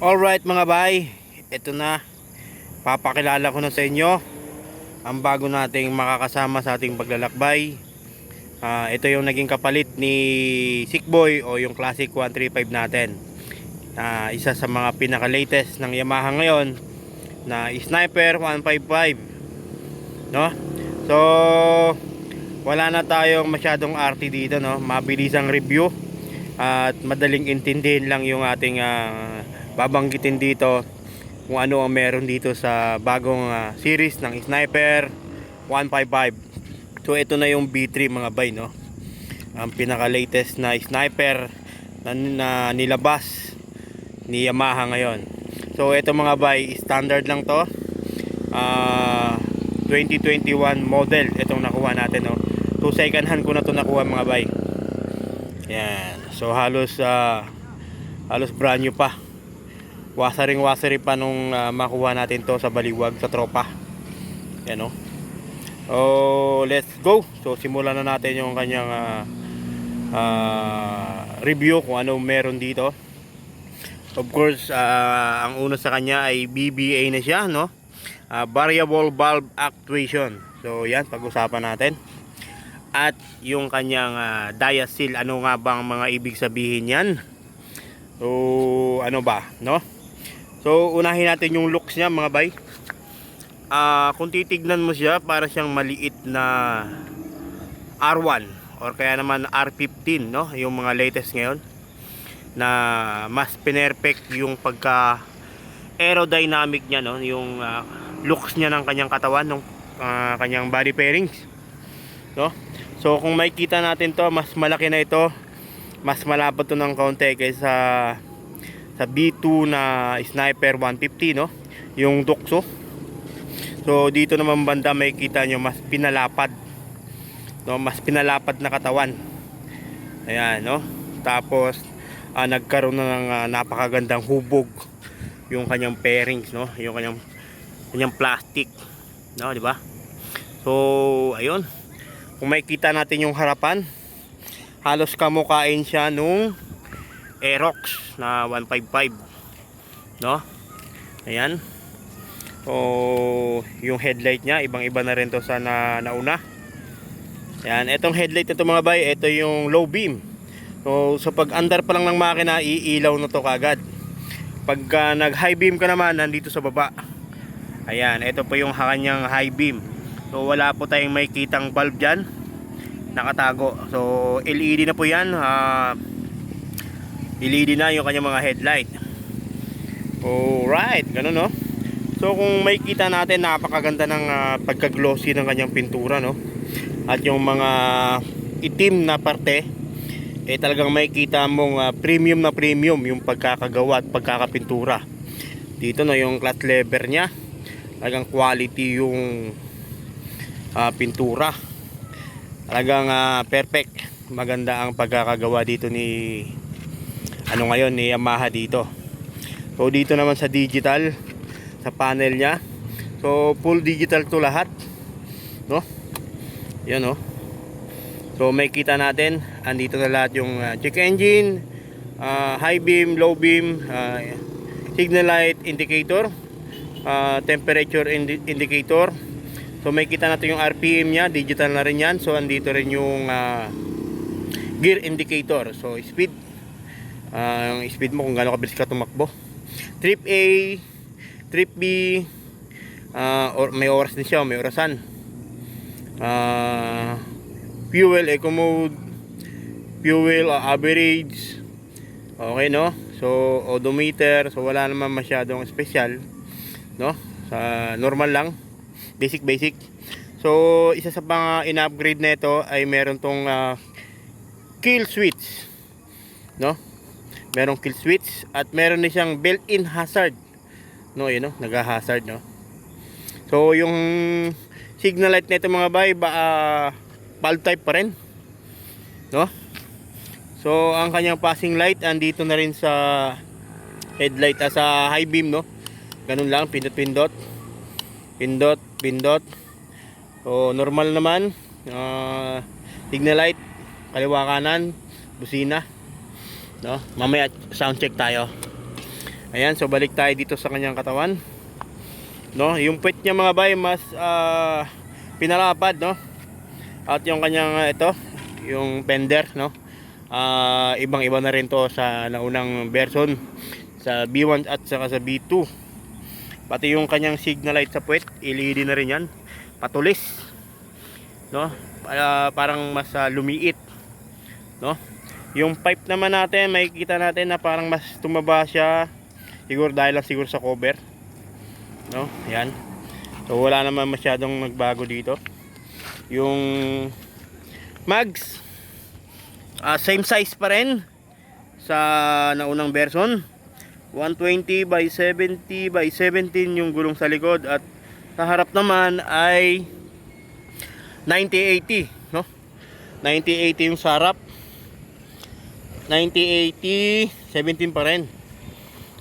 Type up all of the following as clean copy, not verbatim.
Alright mga bay, ito na, papakilala ko na sa inyo ang bago nating makakasama sa ating paglalakbay. Ito yung naging kapalit ni Sickboy o yung Classic 135 natin. Isa sa mga pinaka latest ng Yamaha ngayon na Sniper 155, no? So wala na tayong masyadong RT dito, no? Mabilis ang review at madaling intindihin lang yung ating babanggitin dito kung ano ang meron dito sa bagong series ng Sniper 155. So ito na yung B3 mga bay, no? Ang pinaka latest na Sniper na nilabas ni Yamaha ngayon. So ito mga bay, standard lang to. 2021 model itong nakuha natin, no? So second hand ko na to nakuha mga bay. Yan. So halos brand new pa. Wasari pa nung makuha natin to sa baliwag sa tropa. Yan, no? Oh, let's go. So simulan na natin yung kanyang review kung ano meron dito. Of course, ang una sa kanya ay BBA na siya, no? Variable valve actuation. So yan, pag-usapan natin. At yung kanyang diacetyl, ano nga bang mga ibig sabihin yan? So ano ba, no? So unahin natin yung looks niya mga bay. Kung titignan mo siya, para siyang maliit na R1 or kaya naman R15, no? Yung mga latest ngayon na mas pinerfect yung pagka aerodynamic niya, no? Yung looks niya ng kanyang katawan, ng kanyang body pairings, no? So kung makikita natin to, mas malaki na ito, mas malapad to ng kaunti kaysa sa B2 na Sniper 150, no? Yung tukso. So dito naman banda makikita nyo mas pinalapad, no? Mas pinalapad na katawan. Ayan, no? Tapos nagkaroon na ng napakagandang hubog yung kanyang pairings, no? Yung kanyang plastic, no, di ba? So ayun, kung makikita natin yung harapan, halos kamukain siya nung Aerox na 155, no? Ayan. So yung headlight niya, ibang iba na rin to sa nauna. Ayan, etong headlight nito mga bay, ito yung low beam. So pag under pa lang ng makina, iilaw na to kagad. Pagka nag high beam ka naman, nandito sa baba. Ayan, ito po yung kanyang high beam. So wala po tayong makikitang bulb dyan, nakatago. So LED na po yan, LED na yung kanyang mga headlight. Alright, ganun, no? So kung makikita natin, napakaganda ng pagka-glossy ng kanyang pintura, no? At yung mga itim na parte, talagang makikita mong premium na premium yung pagkakagawa at pagkakapintura. Dito, no, yung cloth lever niya, talagang quality yung pintura. Talagang perfect. Maganda ang pagkakagawa dito ni ngayon ni Yamaha dito. So dito naman sa digital, sa panel niya, so full digital to lahat, no? Yan, no? So makikita natin, andito na lahat yung check engine, high beam, low beam, signal light indicator, temperature indicator. So makikita natin yung RPM niya, digital na rin yan. So andito rin yung gear indicator. So speed, yung speed mo kung gaano kabilis ka tumakbo. Trip A, trip B, or may oras din siya, may orasan. Fuel, eco mode, fuel, average. Okay, no? So odometer, so wala naman masyadong special, no? Sa normal lang, basic. So isa sa mga in-upgrade na ito ay meron tong kill switch, no? Merong kill switch at meron din siyang built-in hazard, no? Yun, no? Nag-hazard, no? So yung signal light nito mga bay, valve type pa rin, no? So ang kanyang passing light andito na rin sa headlight, sa high beam, no? Ganun lang, pindot. So normal naman, signal light, kaliwa kanan, busina, no? Mamaya sound check tayo. Ayan, so balik tayo dito sa kanyang katawan, no? Yung puwet niya mga bay mas pinalapad, no? At yung kanyang ito, yung fender, no? Ibang-iba na rin to sa naunang version, sa B1 at saka sa B2. Pati yung kanyang signal light sa puwet, LED na rin yan, patulis, no? Parang mas lumiit, no? Yung pipe naman natin, makikita natin na parang mas tumaba siya, siguro dahil lang siguro sa cover, no? Yan. So wala naman masyadong nagbago dito. Yung mags, same size pa rin sa naunang version. 120 by 70 by 17 yung gulong sa likod, at sa harap naman ay 90-80, no? 90-80 yung sa harap, 90-80 17 pa rin.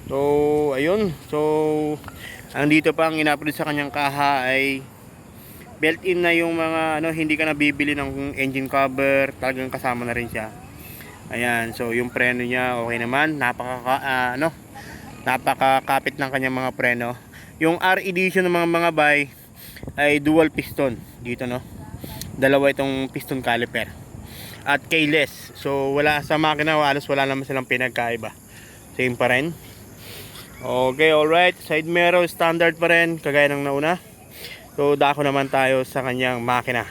So ayun, so ang dito pa ang ina-upload sa kanyang kaha ay built-in na yung mga hindi ka na bibili ng engine cover, talagang kasama na rin siya. Ayan, so yung preno niya okay naman, napakakapit ng kanyang mga preno. Yung R edition ng mga bay ay dual piston dito, no? Dalawa itong piston caliper at keyless. So wala sa makina, halos wala naman silang pinagkaiba. Same pa rin. Okay, alright. Side mirror standard pa rin kagaya ng nauna. So dako naman tayo sa kanyang makina.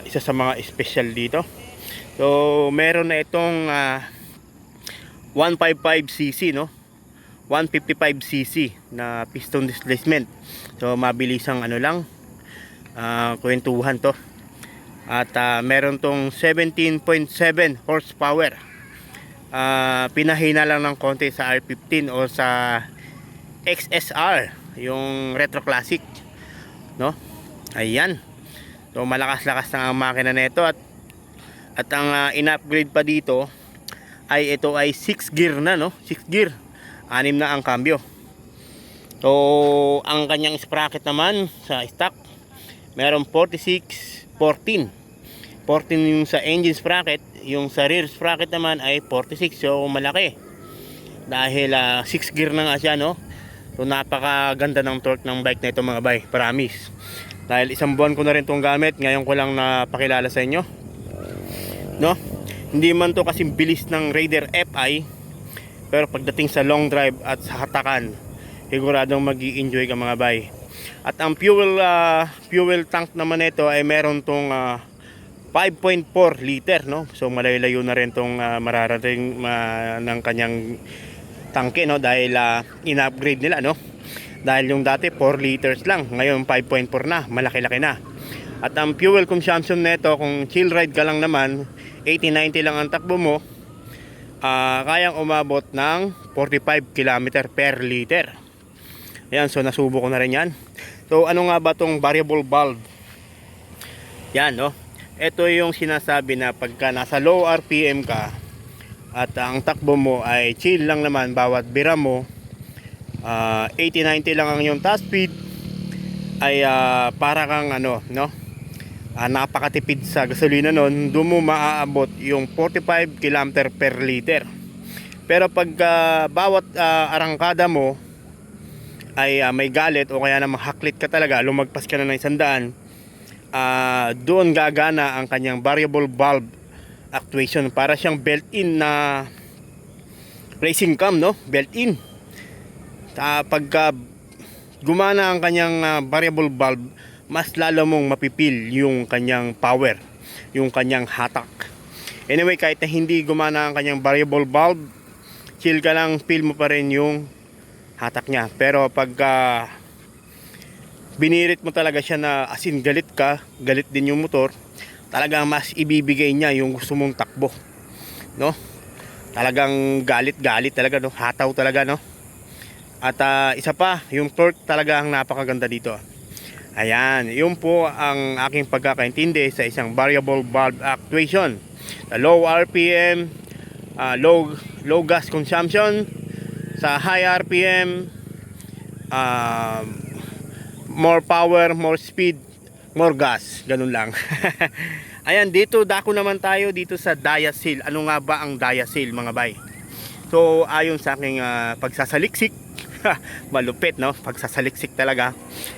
Isa sa mga special dito. So meron na itong 155cc, no? 155cc na piston displacement. So mabilisang kwentuhan to. At meron tong 17.7 horsepower. Pinahina lang ng konti sa R15 o sa XSR, yung Retro Classic, no? Ayan. So malakas-lakas na ang makina nito, at ang in-upgrade pa dito ay ito ay 6 gear na, no? 6 gear. 6 na ang cambio. So ang kanyang sprocket naman sa stock, meron 46, 14 yung sa engine sprocket. Yung sa rear sprocket naman ay 46. So malaki, dahil 6 gear na nga siya, no? So napakaganda ng torque ng bike na ito mga bay, promise. Dahil isang buwan ko na rin itong gamit, ngayon ko lang napakilala sa inyo, no? Hindi man to kasing bilis ng Raider FI, pero pagdating sa long drive at sa hatakan, siguradong mag-i-enjoy ka mga bay. At ang fuel tank naman nito ay meron tong 5.4 liter, no? So malayo-layo na rin tong mararating ng kanyang tangke, no? Dahil in-upgrade nila, no? Dahil yung dati 4 liters lang, ngayon 5.4 na, malaki-laki na. At ang fuel consumption nito, kung chill ride ka lang naman, 80-90 lang ang takbo mo, kayang umabot ng 45 km per liter. Ayan, so nasubo ko na rin yan. So ano nga ba tong variable valve? Yan, no? Ito yung sinasabi na pagka nasa low RPM ka at ang takbo mo ay chill lang naman, bawat bira mo 80-90 lang ang yung top speed, ay para kang napakatipid sa gasolina nun. Doon mo maaabot yung 45 km per liter. Pero pag bawat arangkada mo ay may galit o kaya namang haklit ka talaga, lumagpas ka na ng 100, doon gagana ang kanyang variable valve actuation. Para siyang built-in na racing cam, no? Built-in. Pagka gumana ang kanyang variable valve, mas lalo mong mapipil yung kanyang power, yung kanyang hatak. Anyway, kahit na hindi gumana ang kanyang variable valve, chill ka lang, feel mo pa rin yung hatak niya. Pero pagka binirit mo talaga siya na asin galit ka, galit din yung motor, talagang mas ibibigay niya yung gusto mong takbo, no? Talagang galit talaga, no? Hataw talaga, no? At isa pa, yung torque talaga ang napakaganda dito. Ayan, yun po ang aking pagkakaintindi sa isang variable valve actuation. Low RPM, low gas consumption. Sa high RPM, more power, more speed, more gas. Ganun lang. Ayan, dito dako naman tayo dito sa diacetyl. Ano nga ba ang diacetyl mga bay? So ayon sa aking pagsasaliksik, malupit no, pagsasaliksik talaga.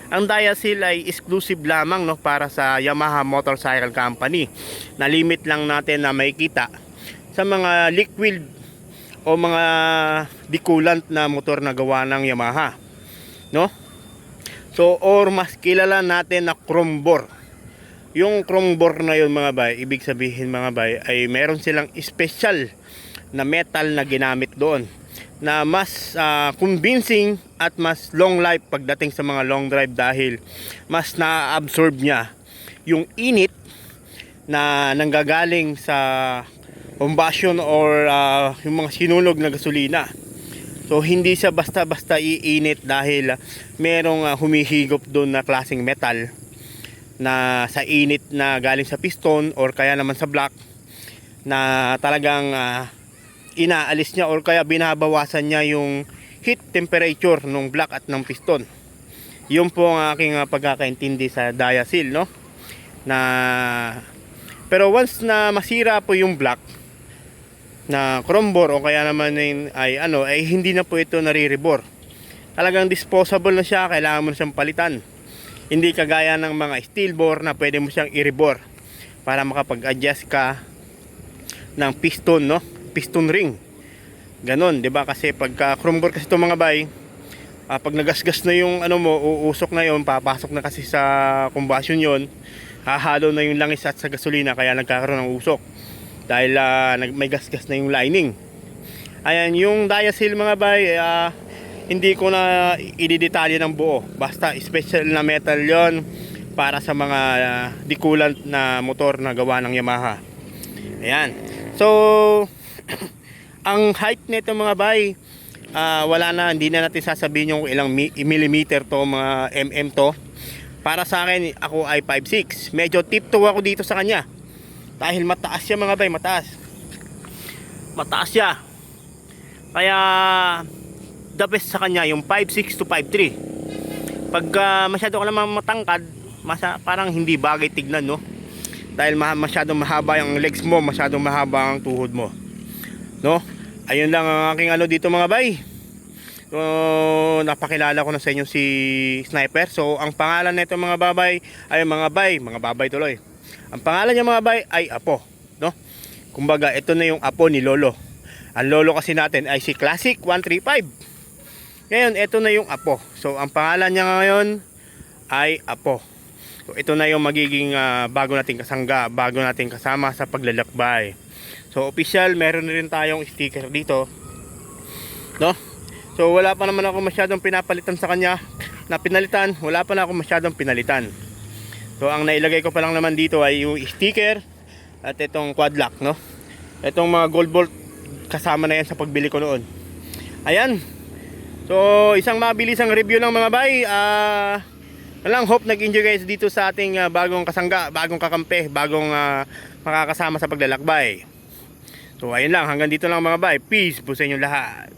Ang Diasil ay exclusive lamang no para sa Yamaha Motorcycle Company. Na limit lang natin na makikita sa mga liquid o mga decoolant na motor na gawa ng Yamaha, no? So or mas kilala natin na chrome bore. Yung chrome bore na yun mga bay, ibig sabihin mga bay ay meron silang special na metal na ginamit doon na mas convincing at mas long life pagdating sa mga long drive dahil mas na-absorb niya yung init na nanggagaling sa combustion or yung mga sinunog na gasolina. So hindi siya basta-basta iinit dahil merong humihigop doon na klaseng metal na sa init na galing sa piston or kaya naman sa block na talagang inaalis niya or kaya binabawasan niya yung heat temperature ng block at ng piston. Yun po ang aking pagkakaintindi sa Diasil, no? Na pero once na masira po yung block na chrome bore o kaya naman ay hindi na po ito nare-rebore. Talagang disposable na siya, kailangan mo na siyang palitan. Hindi kagaya ng mga steel bore na pwede mo siyang i-rebore para makapag-adjust ka ng piston, no? Piston ring. Ganon, 'di ba? Kasi pagka chrome bore kasi itong mga bay, pag nagasgas na yung uusok na yon, papasok na kasi sa combustion yon, hahalo na yung langis at sa gasolina kaya nagkakaroon ng usok. Dahil may gasgas na yung lining. Ayan, yung Diasil mga bay, hindi ko na ididetalye ng buo. Basta special na metal yon para sa mga decoolant na motor na gawa ng Yamaha. Ayan. So ang height nito mga bay, wala na, hindi na natin sasabihin yung ilang millimeter to, mga mm to. Para sa akin, ako ay 5'6". Medyo tiptoe ako dito sa kanya. Dahil mataas siya mga bay, mataas. Mataas siya. Kaya the best sa kanya yung 5'6" to 5'3". Pag masyado ka naman matangkad, parang hindi bagay tignan, no? Dahil masyadong mahaba yung legs mo, masyadong mahaba ang tuhod mo, no? Ayun lang ang aking dito mga bay. So, napakilala ko na sa inyo si Sniper. So ang pangalan nito mga babay ay mga babay tuloy. Ang pangalan niya mga bay ay Apo, no? Kumbaga ito na yung apo ni Lolo. Ang lolo kasi natin ay si Classic 135. Ngayon ito na yung Apo. So ang pangalan niya ngayon ay Apo. So ito na yung magiging bago nating kasangga, bago nating kasama sa paglalakbay. So official, meron na rin tayong sticker dito, no? So wala pa naman ako masyadong pinapalitan sa kanya. Na pinalitan, wala pa na ako masyadong pinalitan. So ang nailagay ko pa lang naman dito ay yung sticker at itong quad lock, no? Itong mga gold bolt kasama na yan sa pagbili ko noon. Ayan. So isang mabilisang review lang mga bay. Walang hope nag-enjoy guys dito sa ating bagong kasangga, bagong kakampi, bagong makakasama sa paglalakbay. So ayun lang, hanggang dito lang mga bay. Peace po sa inyo lahat.